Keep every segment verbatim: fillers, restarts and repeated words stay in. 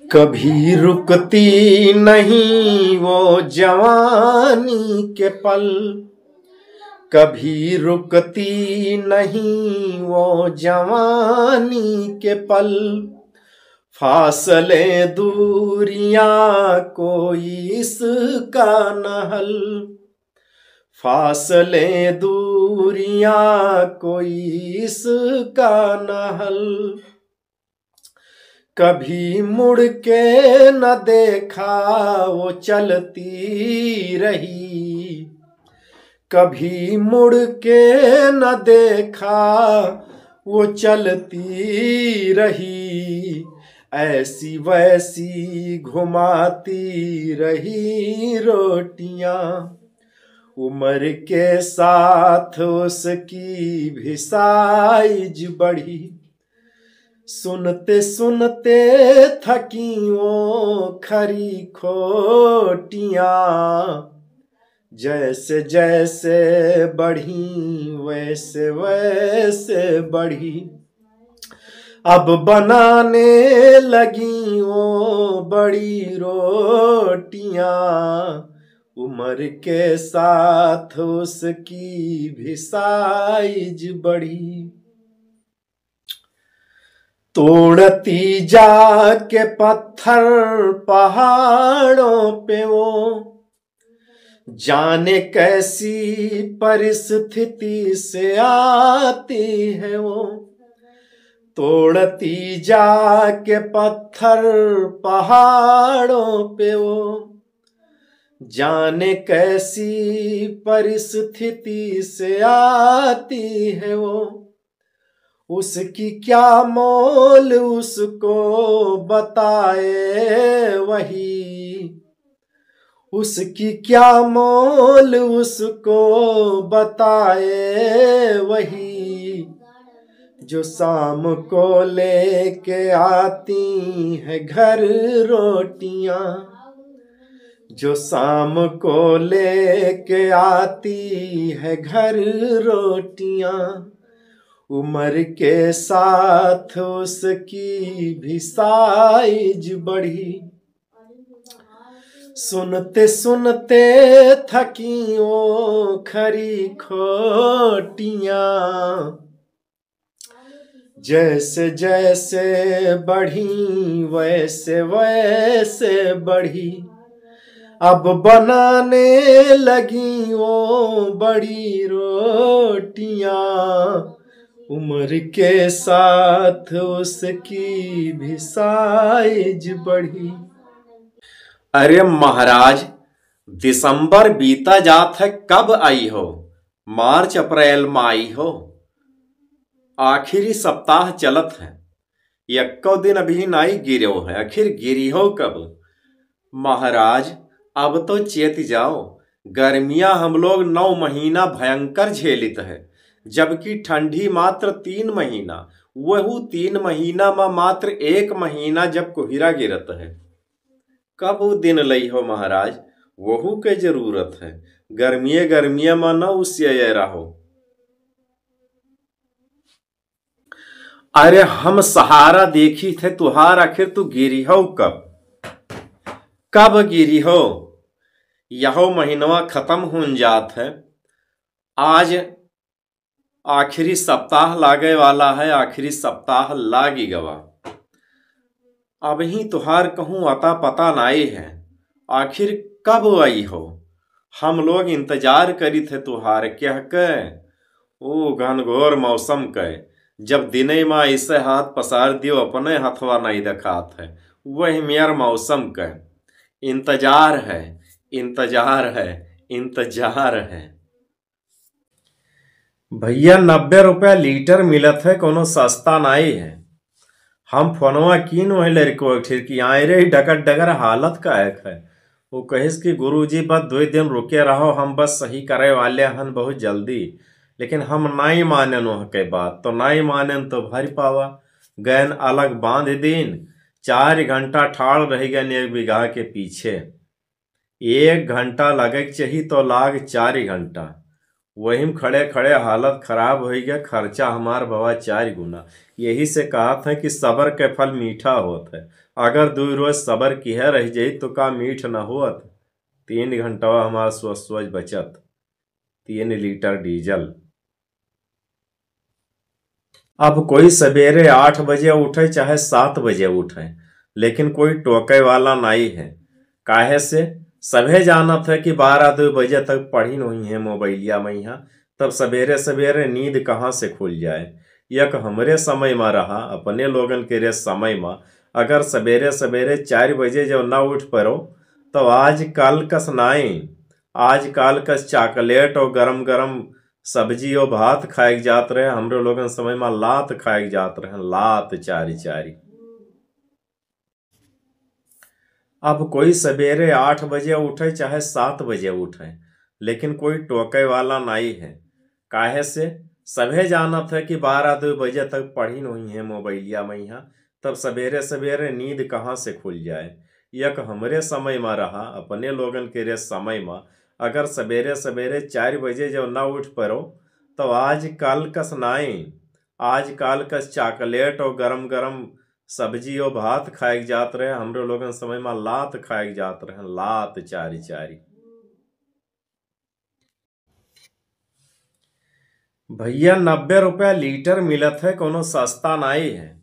कभी रुकती नहीं वो जवानी के पल, कभी रुकती नहीं वो जवानी के पल, फासले दूरियां कोई इसका न हल, फासले दूरियां कोई इसका न हल। कभी मुड़ के न देखा वो चलती रही, कभी मुड़ के न देखा वो चलती रही, ऐसी वैसी घुमाती रही रोटियां। उम्र के साथ उसकी भी साइज बढ़ी, सुनते सुनते थकी वो खरी खोटियां। जैसे जैसे बढ़ी वैसे वैसे बढ़ी, अब बनाने लगी वो बड़ी रोटियां। उम्र के साथ उसकी भी साइज बढ़ी। तोड़ती जाके पत्थर पहाड़ों पे वो, जाने कैसी परिस्थिति से आती है वो। तोड़ती जाके पत्थर पहाड़ों पे वो, जाने कैसी परिस्थिति से आती है वो। उसकी क्या मोल उसको बताए वही, उसकी क्या मोल उसको बताए वही, जो शाम को लेके आती है घर रोटियां, जो शाम को लेके आती है घर रोटियां। उम्र के साथ उसकी भी साइज बढ़ी, सुनते सुनते थकी वो खरी खोटियां। जैसे जैसे बढ़ी वैसे वैसे बढ़ी, अब बनाने लगी वो बड़ी रोटियां। उम्र के साथ उसकी भी साइज बढ़ी। अरे महाराज, दिसंबर बीता जात है, कब आई हो? मार्च अप्रैल मा आई हो। आखिरी सप्ताह चलत है, यक्को दिन अबहीं नाई गिरो है, आखिर गिरिहो कब? महाराज, अब तो चेत जाओ, गर्मियां हम लोग नौ महीना भयंकर झेलित है, जबकि ठंडी मात्र तीन महीना, वहू तीन महीना मा मात्र एक महीना जब कोहिरा गिरत है। कब वो दिन लई हो महाराज, वहू के जरूरत है। गर्मिये गर्मिये मा न उसियाए रहो। अरे हम सहारा देखी थे तुहार, आखिर तू गिरी हो कब? कब गिरी हो? यहो महीनवा खत्म होन जात है। आज आखिरी सप्ताह लागे वाला है, आखिरी सप्ताह लागी गवा। अबहीं तुहार कहूँ अता पता नाई है, आखिर कब आई हो? हम लोग इंतजार करित है तुहार, कह के ओ घनघोर मौसम के। जब दिने मा ऐसे हाथ पसार दियो, अपने हथवा नाई देखात है, वही मेर मौसम के। इंतजार है, इंतजार है, इंतजार है। भैया, नब्बे रुपया लीटर मिलत है, कोनो सस्ता नाई है। हम फोनवा कीन वही लड़को एक ठे कि आए रे डगर डगर हालत का एक है। वो कहिस कि गुरुजी बस दो दिन रुके रहो, हम बस सही करे वाले हन बहुत जल्दी। लेकिन हम नाई मानेन वह के बात, तो नाई मानेन तो भर पावा। गैन अलग बांध दीन, चार घंटा ठाड़ रह गए एक बीघा के पीछे। एक घंटा लगे के चाही तो लाग चार घंटा। वही में खड़े खड़े हालत खराब होइ गया, खर्चा हमार भवा चार गुना। यही से कहत है कि सबर के फल मीठा होत है। अगर दुइ रोज सबर किहे रहि जाइत तो का मीठ न होत? तीन घंटवा हमार सोच सोच बचत, तीन लीटर डीजल। अब कोई सबेरे आठ बजे उठे चाहे सात बजे उठे, लेकिन कोई टोके वाला नाई है। काहे से? सभे जानत है कि बारह दुइ बजे तक पढ़िन होइहैं मोबाइलिया मइहाँ, तब सबेरे सबेरे नींद कहाँ से खुल जाए? यक हमरे समय मा रहा, अपने लोगन के रे समय मा, अगर सबेरे सबेरे चार बजे जब ना उठ परो, तब आजकल कस नाई, आजकल कस chocolate और गरम गरम सब्जी और भात खाए के जात रहे, हमरे लोगन समय मा लात खाए के जात रहे, लात चारी चारी। अब कोई सबेरे आठ बजे उठे चाहे सात बजे उठे, लेकिन कोई टोके वाला नाई है। काहे से? सभे जानत है कि बारह दुइ बजे तक पढ़िन होइहैं मोबाइलिया मइहाँ, तब सबेरे सबेरे नींद कहाँ से खुल जाए? यक हमरे समय मा रहा, अपने लोगन के रे समय मा, अगर सबेरे सबेरे चार बजे जब ना उठ परो, तब आजकल कस नाई, आजकल कस chocolate और गरम गरम सब्जी और भात खाए के जात रहे, हमरे लोगन समय मा लात खाए के जात रहे, लात चारी चारी। भइया, नब्बे रुपया लीटर मिलत है, कोनो सस्ता नाई है।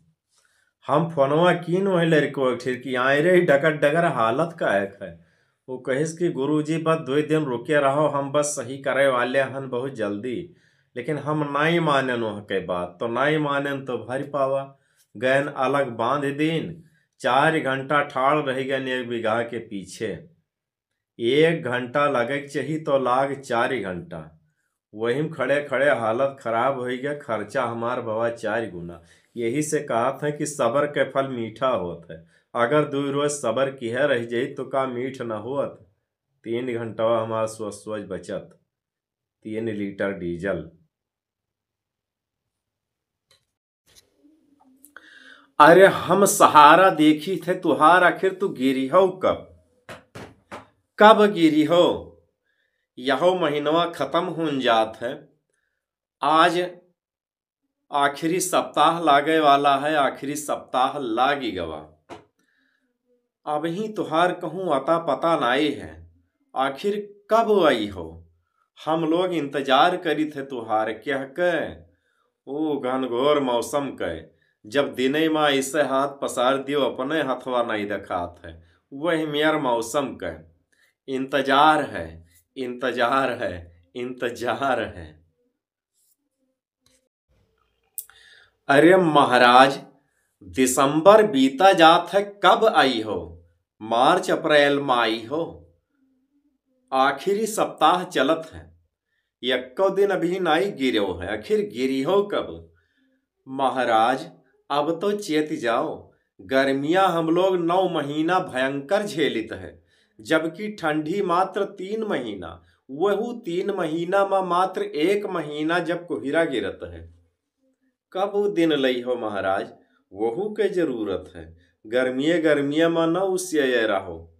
हम फोनवा कीन वही लड़को एक ठिर की आए रे, डगर डगर हालत का एक है। वो कहिस कि गुरुजी, बस दुइ दिन रुके रहो, हम बस सही करे वाले हन बहुत जल्दी। लेकिन हम नाई मानेन वह के बात, तो नाई मानेन तो भर पावा। गएन अलग बांध दीन, चार घंटा ठाड़ रहि गएन एक बीघा के पीछे। एक घंटा लगे के चाही तो लाग चार घंटा। वही में खड़े खड़े हालत खराब होइ गया, खर्चा हमार भवा चार गुना। यही से कहत है कि सबर के फल मीठा होत है। अगर दुइ रोज सबर किहे रहि जाइत तो का मीठ न होत? तीन घंटवा हमार सोच सोच बचत, तीन लीटर डीजल। अरे हम सहारा देखी थे तुहार, आखिर तू गिरी हो कब? कब गिरी हो? यहो महीनवा खतम होन जात है। आज आखिरी सप्ताह लागे वाला है, आखिरी सप्ताह लागी गवा। अबहीं तुहार कहूँ अता पता नाई है, आखिर कब आई हो? हम लोग इंतजार करी थे तुहार, कह के ओ घनघोर मौसम के, जब दिने मा ऐसे हाथ पसार दियो, अपने हथवा नाई देखात है, वही मेर मौसम के इंतजार है, इंतजार है, इंतजार है। अरे महाराज, दिसंबर बीता जात है, कब आई हो? मार्च अप्रैल मा आई हो? आखिरी सप्ताह चलत है, यक्को दिन अभी नाई गिरो है, आखिर गिरी हो कब? महाराज, अब तो चेत जाओ, गर्मियाँ हम लोग नौ महीना भयंकर झेलित है, जबकि ठंडी मात्र तीन महीना, वहू तीन महीना मा मात्र एक महीना जब कोहिरा गिरत है। कब वो दिन लई हो महाराज, वहू के जरूरत है। गर्मिये गर्मिये मा न उसिये रहो,